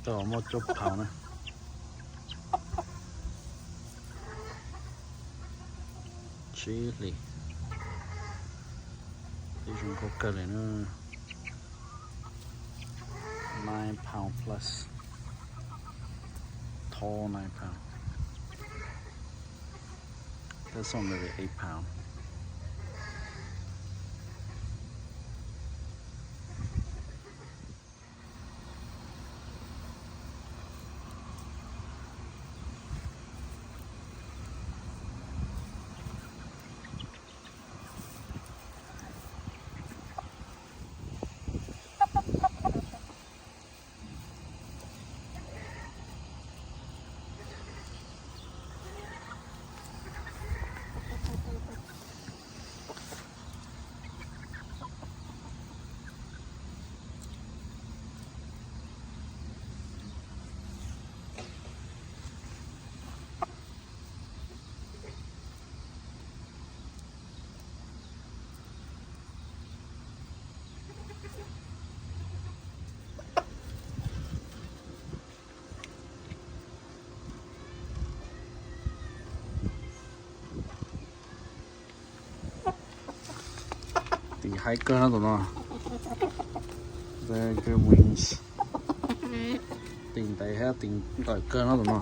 Tau muaj cuaj pound na. Tsib hlis. Ib zoo nkauj kawg li na. Nine pound plus. Tall nine pound. This one maybe eight pound. Tis haib kawg no tus no. Very good wings. Tis ntev thiab tis nqawm kawg no tus no.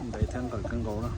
Ntev thiab nqawm kawg nkaus na.